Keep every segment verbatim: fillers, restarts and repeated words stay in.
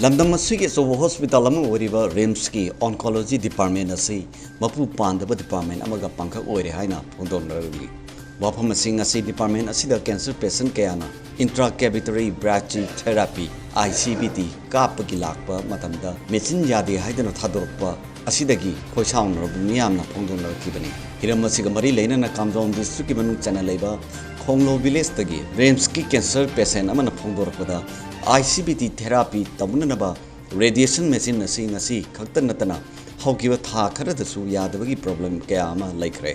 ꯂꯝꯗꯝ ꯑꯁꯤꯒꯤ ꯑꯆꯧꯕ ꯍꯣꯁꯄꯤꯇꯥꯜ ꯑꯃ ꯑꯣꯏꯔꯤꯕ ꯔꯤꯝꯁꯀꯤ ꯑꯣꯟꯀꯣꯂꯣꯖꯤ ꯗꯤꯄꯥꯔꯠꯃꯦꯟ ꯑꯁꯤ ꯃꯄꯨ ꯄꯥꯟꯗꯕ ꯗꯤꯄꯥꯔꯠꯃꯦꯟ ꯑꯃꯒ ꯄꯥꯡꯈꯛ ꯑꯣꯏꯔꯦ ꯍꯥꯏꯅ ꯐꯣꯡꯗꯣꯛꯅꯔꯛꯂꯤ꯫ ꯋꯥꯐꯝ ꯑꯁꯤ ꯉꯁꯤ ꯗꯤꯄꯥꯔꯠꯃꯦꯟ ꯑꯁꯤꯗ ꯀꯦꯟꯁꯔ ꯄꯦꯁꯦꯟ ꯀꯌꯥꯅ intracavitary brachytherapy, I C B T, ꯀꯥꯞꯄꯒꯤ ꯂꯥꯛꯄ ꯃꯇꯝꯗ ꯃꯦꯆꯤꯟ ꯌꯥꯗꯦ ꯍꯥꯏꯗꯨꯅ ꯊꯥꯗꯣꯔꯛꯄ ꯑꯁꯤꯗꯒꯤ ꯈꯣꯏꯁꯥꯎꯅꯔꯕ ꯃꯤꯌꯥꯝꯅ ꯐꯣꯡꯗꯣꯛꯅꯔꯛꯈꯤꯕꯅꯤ꯫ ꯍꯤꯔꯝ ꯑꯁꯤꯒ ꯃꯔꯤ ꯂꯩꯅꯅ ꯀꯥꯝꯖꯣꯡ ꯗꯤꯁꯇ꯭ꯔꯤꯛꯀꯤ ꯃꯅꯨꯡ ꯆꯟꯅ ꯂꯩꯕ ꯈꯣꯡꯂꯣ ꯚꯤꯂꯦꯖꯇꯒꯤ ꯔꯤꯝꯁꯀꯤ ꯀꯦꯟꯁꯔ ꯄꯦꯁꯦꯟ ꯑꯃꯅ ꯐꯣꯡꯗꯣꯔꯛꯄꯗ, I C B T therapy ꯇꯧꯅꯅꯕ radiation machine ꯑꯁꯤ ꯉꯁꯤ ꯈꯛꯇ ꯅꯠꯇꯅ ꯍꯧꯈꯤꯕ ꯊꯥ ꯈꯔꯗꯁꯨ ꯌꯥꯗꯕꯒꯤ problem ꯀꯌꯥ ꯑꯃ ꯂꯩꯈ꯭ꯔꯦ꯫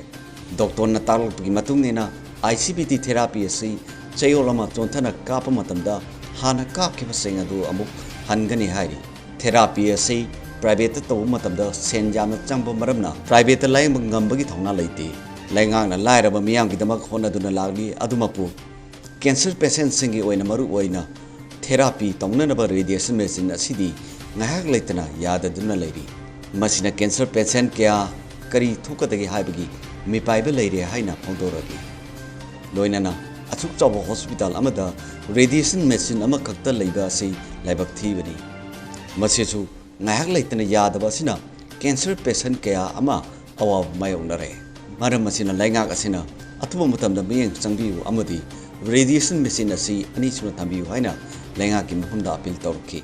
ꯗꯣꯛꯇꯔꯅ ꯇꯥꯛꯂꯛꯄꯒꯤ ꯃꯇꯨꯡ ꯏꯟꯅ, I C B T therapy ꯑꯁꯤ ꯆꯌꯣꯜ ꯑꯃ ꯆꯣꯟꯊꯅ ꯀꯥꯞꯄ ꯃꯇꯝꯗ ꯍꯥꯟꯅ ꯀꯥꯞꯈꯤꯕꯁꯤꯡ ꯑꯗꯨ ꯑꯃꯨꯛ ꯍꯟꯒꯅꯤ ꯍꯥꯏꯔꯤ꯫ Therapy ꯑꯁꯤ privateꯇ ꯇꯧꯕ ꯃꯇꯝꯗ ꯁꯦꯟ ꯌꯥꯝꯅ ꯆꯪꯕ ꯃꯔꯝꯅ privateꯇ ꯂꯥꯌꯦꯡꯕ ꯉꯝꯕꯒꯤ ꯊꯧꯅꯥ ꯂꯩꯇꯦ꯫ ꯂꯩꯉꯥꯛꯅ ꯂꯥꯏꯔꯕ ꯃꯤꯌꯥꯝꯒꯤꯗꯃꯛ ꯍꯣꯠꯅꯗꯨꯅ ꯂꯥꯛꯂꯤ, ꯑꯗꯨꯃꯛꯄꯨ cancer patientꯁꯤꯡꯒꯤ ꯑꯣꯏꯅ ꯃꯔꯨ ꯑꯣꯏꯅ therapy ꯇꯧꯅꯅꯕ radiation machine ꯑꯁꯤꯗꯤ ꯉꯥꯏꯍꯥꯛ ꯂꯩꯇꯅ ꯌꯥꯗꯗꯨꯅ ꯂꯩꯔꯤ꯫ ꯃꯁꯤꯅ cancer patient ꯀꯌꯥ ꯀꯔꯤ ꯊꯣꯛꯀꯗꯒꯦ ꯍꯥꯏꯕꯒꯤ ꯃꯤꯄꯥꯏꯕ ꯂꯩꯔꯦ ꯍꯥꯏꯅ ꯐꯣꯡꯗꯣꯔꯛꯂꯤ꯫ ꯂꯣꯏꯅꯅ ꯑꯁꯨꯛ ꯆꯥꯎꯕ ꯍꯣꯁꯄꯤꯇꯥꯜ ꯑꯃꯗ radiation machine ꯑꯃꯈꯛꯇ ꯂꯩꯕ ꯑꯁꯤ ꯂꯥꯏꯕꯛ ꯊꯤꯕꯅꯤ꯫ ꯃꯁꯤꯁꯨ ꯉꯥꯏꯍꯥꯛ ꯂꯩꯇꯅ ꯌꯥꯗꯕ ꯑꯁꯤꯅ cancer patient ꯀꯌꯥ ꯑꯃ ꯑꯋꯥꯕ ꯃꯥꯌꯣꯛꯅꯔꯦ꯫ ꯃꯔꯝ ꯑꯁꯤꯅ ꯂꯩꯉꯥꯛ ꯑꯁꯤꯅ ꯑꯊꯨꯕ ꯃꯇꯝꯗ ꯃꯤꯠꯌꯦꯡ ꯆꯪꯕꯤꯌꯨ ꯑꯃꯗꯤ radiation machine ꯑꯁꯤ ꯑꯅꯤꯁꯨꯅ ꯊꯝꯕꯤꯌꯨ ꯍꯥꯏꯅ ꯂꯩꯉꯥꯛꯀꯤ ꯃꯐꯝꯗ appeal ꯇꯧꯔꯛꯈꯤ꯫